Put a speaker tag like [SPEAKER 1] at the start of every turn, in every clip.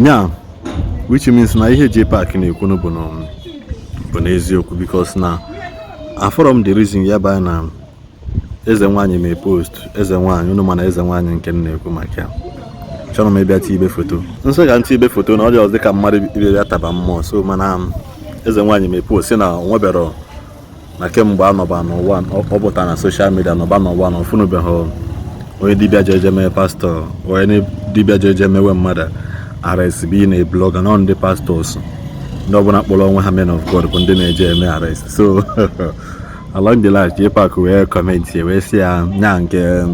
[SPEAKER 1] Nya, which means na ihe JPAC na-ekwu bụ na bụ n'eziokwu, because na afọrọ m the reason ya baa na eze nwaanyị mee post. Eze nwaanyị unu mana eze nwaanyị nke m na-ekwu maka ya, chọrọ m ịbịa tibe foto nsọ ka ntị ibe foto na ọ dị ọzọ dịka mmadụ ibe ya taba mmụọ. So mana eze nwaanyị mee post sị na o nwebero na kemgbe anọba n'ụwa, ọ pụta na social media, nọba n'ụwa na ọfụnụbeghị onye dibịa jeje mee pastọ, onye dibịa jeje mewe mmadụ arrest bụ na blogger nọ. Ndị pastors, ndị ọbụla kpọrọ onwe ha men of God bụ ndị na-eje eme arrest. So along the line, JPAC wee comment, wee sị ya nya nke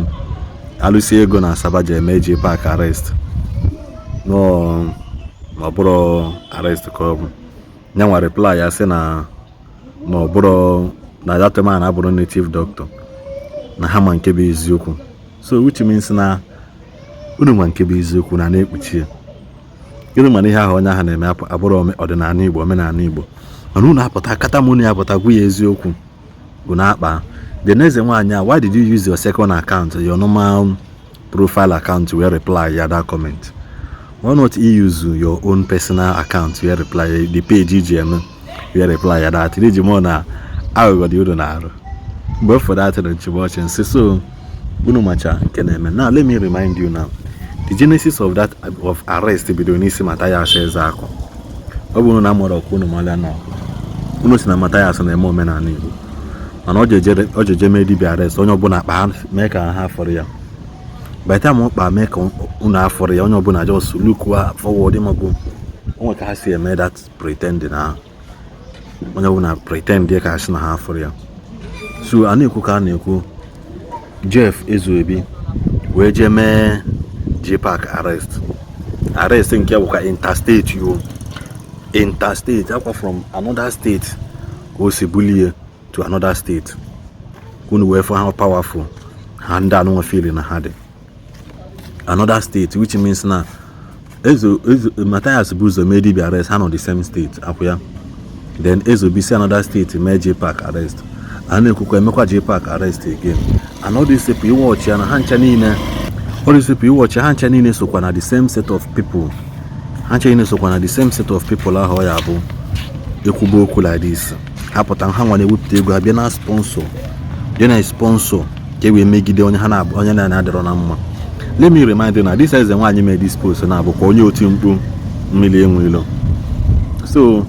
[SPEAKER 1] alụsị ego na Asaba ji eme JPAC arrest nọ na ọ bụrụ arrest ka ọ bụ. Nyanwa reply ya sị na ọ bụrụ na that man abụrụ native doctor, na ha ma nke bụ eziokwu. So which means na unu ma nke bụ eziokwu na na-ekpuchi ya. Gịnị mana ihe ahụ onye ahụ na-eme abụrụ ọdịnala Igbo, omenala Igbo, mana unu apụta kata m, unu ya apụta gwa ya eziokwu, unu akpa. Then eze nwaanyị a, why did you use your second account, your normal profile account, wee reply ya that comment? Why not you use your own personal account wee reply the page iji eme wee reply ya that? Iji mụ na aghụghọ dị unu na-arụ. Mgbe ụfọdụ atịrị nchịbọchị nsị. So unu macha nke na-eme. Now let me remind you now, the genesis of that of arrest bidoro n'isi Mathias Ezeaku. Ọ bụrụ na amụrụ ọkụ unu malịa na unu si na Mathias na-eme omenala Igbo, mana ọ jeje mee dibia arrest, onye ọbụla kpa mee ka ha fọrọ ya. By the time ọ kpa mee ka unu afọrọ ya, onye ọbụla just look forward. Ịmago onwe ka ha si eme that pretending ahụ, onye ọbụla pretend ya ka ha si na ha afọrọ ya. So a na-ekwu ka a na-ekwu, Jeff Ezeobi wee jee mee JPAC arrest. Arrest nke bụkwa interstate yo, interstate akwa from another state ka o si bulie to another state, ka unu wee fụ how powerful ha ndị anụnwa feel na ha dị. Another state, which means na Ezo Ezo Mathias bụ ụzọ mee dibia arrest, ha nọ the same state akwụ ya. Then Ezeobi si another state mee JPAC arrest. A na-ekwukwa emekwa JPAC arrest again. And all these people, iwọchi ya na ha ncha niile, all these people iwọchi ha ncha niile sokwa na the same set of people. Ha ncha niile sokwa na the same set of people ahụ. Ọ ya bụ ekwuba okwu like this, ha pụta, ha nwa na-ewepụta ego ha bịa na sponsor, bịa na sponsor ka e wee megide onye ha na onye na-adịrọ na mma. Let me remind you na this eze nwaanyị mee this post na-abụkwa onye oti mkpu mmiri enwe ilo. So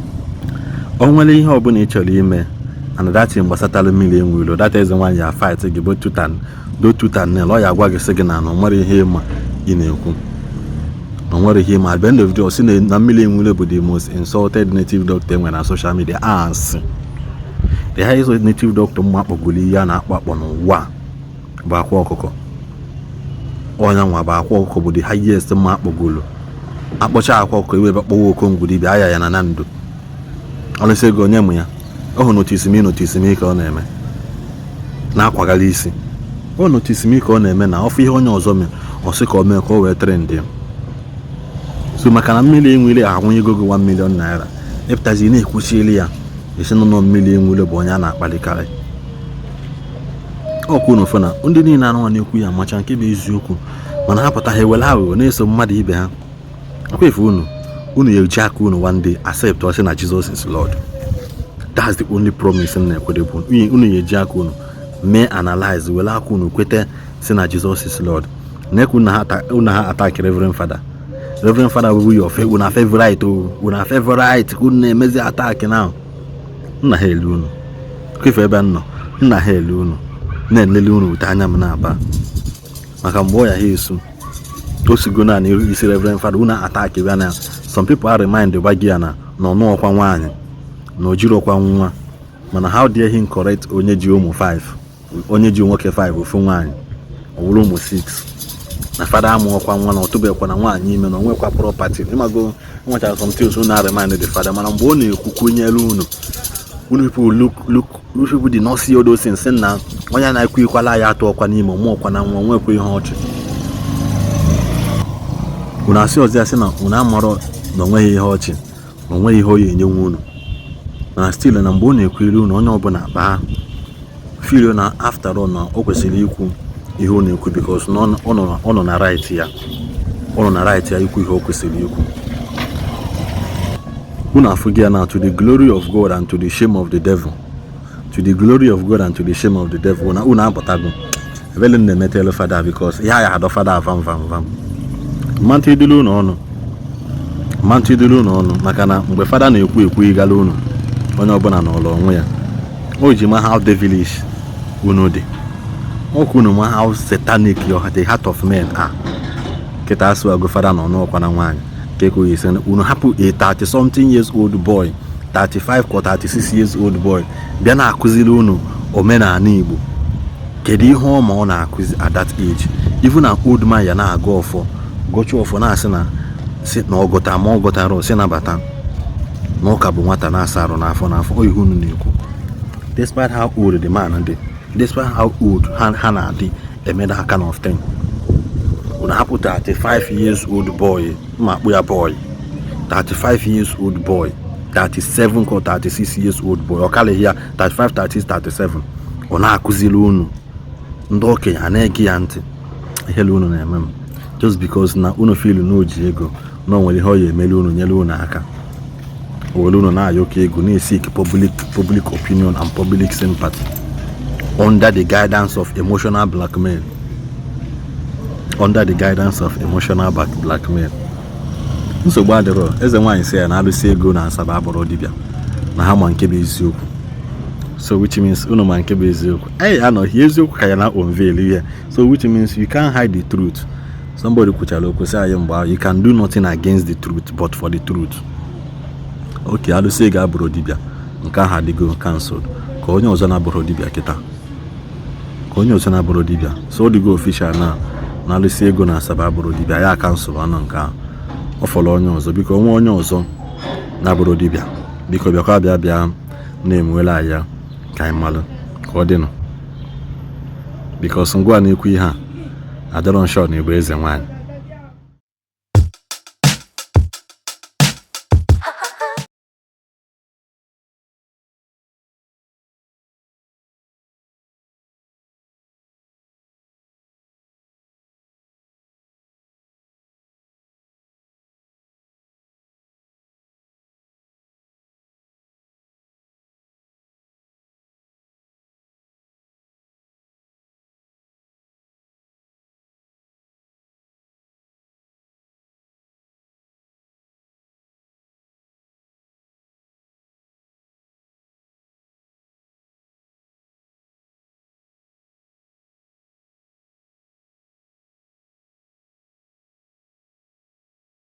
[SPEAKER 1] o nwere ihe ọbụla ị chọrọ ime and that thing gbasatara mmiri enwe ilo, that eze nwaanyị ya fight gị bụ do tooth and nail. Ọ ya agwa gị sị gị na o nwere ihe ịma ị na-ekwu, na o nwere ihe ịma. At the end of the day, ọ sị na mmiri enwe ilo bụ the most insulted native doctor enwere na social media. Asị the highest native doctor mma akpọgolo ihe a na-akpọ akpọ n'ụwa bụ akwa ọkụkọ. Ọnya nwa bụ akwa ọkụkọ bụ the highest mma akpọgolo. Akpọcha akwa ọkụkọ, iwe ebe kpọwa okongwu dibịa aya ya na ndụ ọlụsị ego onye mụ ya. Ọ hụ notice me, notice me ka ọ na-eme na-akwagara isi. Ọ notice me ka ọ na-eme na ọfụ ihe onye ọzọ mee, ọ sị ka ọ mee ka ọ wee trend ya. So maka na mmiri enwere anwụnyego gị 1 million naira, ịpụtazi na-ekwuchieli ya ezinụlọ. Mmiri enwere bụ onye a na-akpalikarị ọkụ n'ofe na ndị niile anụnwa na-ekwu ya amacha nke bụ eziokwu, mana ha pụta, ha ewere aghụghọ na-eso mmadụ ibe ha. Akwa unu unu ya eji aka unu one day accept ọ sị na Jesus is Lord. That's the only promise m na-ekwede bụ unu ya eji aka unu mee analyze, were aka unu kwete si na Jesus is Lord. Na-ekwu na ha attack Reverend Father. Reverend Father bụ your una favorite o, una favorite ka unu na-emezi attack now. Nna ha elu unu kwefe ebe m nọ, nna ha elu unu na-elele unu ute anya m na-aba maka mgbe ọ ya ha esu o sigo na isi Reverend Father unu attack bịa na some people are remind gwa gị ya na ọnụọkwa nwaanyị na o jirokwa nwa. Mana how dare him correct onye ji ụmụ 5, onye ji nwoke 5, ofu nwaanyị, ọ bụrụ ụmụ 6, na fada amụọkwa nwa, na ọtụbekwa na nwaanyị ime, na onwekwa property. Ịmago nwechara some things unu na remind the father. Mana mgbe ọ na-ekwu kwenyere unu, unu people look, look, you people did not see all those things. Na onye na-ekwu ikwala ya atụọkwa n'ime mụọkwa na nwa nwekwa ihe ọchị, unu asị ọzọ ya sị na unu amarọ na onweghị ihe ọchị, na onweghị ihe ọ ya enyenwe unu. Mana still na mgbe ọ na-ekwiri unu, onye ọbụla kpaa feel na after all na o kwesịrị ikwu ihe ọ na-ekwu, because na ọ nọ na right ya, ọ nọ na right ya ikwu ihe o kwesịrị ikwu. Unu afụghị ya na to the glory of God and to the shame of the devil, to the glory of God and to the shame of the devil. Na unu apụtago ebele m na-emetelu fada because ihe ya adọ fada vam vam vam mantụ idulu unu ọnụ, mantụ idulu unu ọnụ, maka na mgbe fada na-ekwu ekwu ịgala unu, onye ọbụla n'ụlọ onwe ya o ji ma how devilish unu dị ọkụ, unu ma how satanic your the heart of men are. Kịta asụ agụ fada na ọnụ ọkwa na nwaanyị ka ekweghị ise unu hapụ a 30 something years old boy, 35 or 36 years old boy, bịa na-akụziri unu omenala Igbo. Kedu ihe ọma ọ na-akụzi at that age? Even an old man ya na-agụ ọfọ, gọcha ọfọ, na-asị na si na ọgọta ma ọ gọtara, si nabata na ụka bụ nwata na-asa arụ n'afọ n'afọ. Ọ ihe unu na-ekwu, despite how old the man dị, despite how old ha na-adị eme that kind of thing, unu hapụ 35 years old boy, ma akpụ ya boy, 35 years old boy, 37 ka 36 years old boy, ọ karịghị ya, 35, 36, 37, ọ na-akụziri unu, ndị okenye a na-ege ya ntị. Ihele unu na-eme m just because na unu feel na o ji ego, na o nwere ihe ọ ya emeli unu, nyere unu aka, o were unu na-ayọ ka ego, na-eseek public opinion and public sympathy under the guidance of emotional blackmail, under the guidance of emotional blackmail. Nsogbu adịrọ. Eze nwaanyị si ya na alụsị ego na Asaba abụrụ dibịa, na ha ma nke bụ eziokwu. So which means unu ma nke bụ eziokwu. Anyị anọghị eziokwu ka ya na unveil ihe. So which means you can't hide the truth. Somebody kwuchara okwu sị anyị mgbe ahụ, you can do nothing against the truth but for the truth. Okay, alụsị ego abụrụ dibịa, nke ahụ adịgo cancelled. Ka onye ọzọ na-abụrụ dibịa kịta, ka onye ọzọ na-abụrụ dibịa. So ọ dịgo official na alụsị ego na Asaba abụrụ dibịa ya, cancel anọ nke ahụ. Ọ fọrọ onye ọzọ. Biko, onwe onye ọzọ na-abụrụ dibịa, biko bịakwa, bịa bịa na-emewela anyị ya ka anyị malụ ka ọ dịnụ, because ngwa na-ekwu ihe a adịrọ nshọ na ịbụ eze nwaanyị.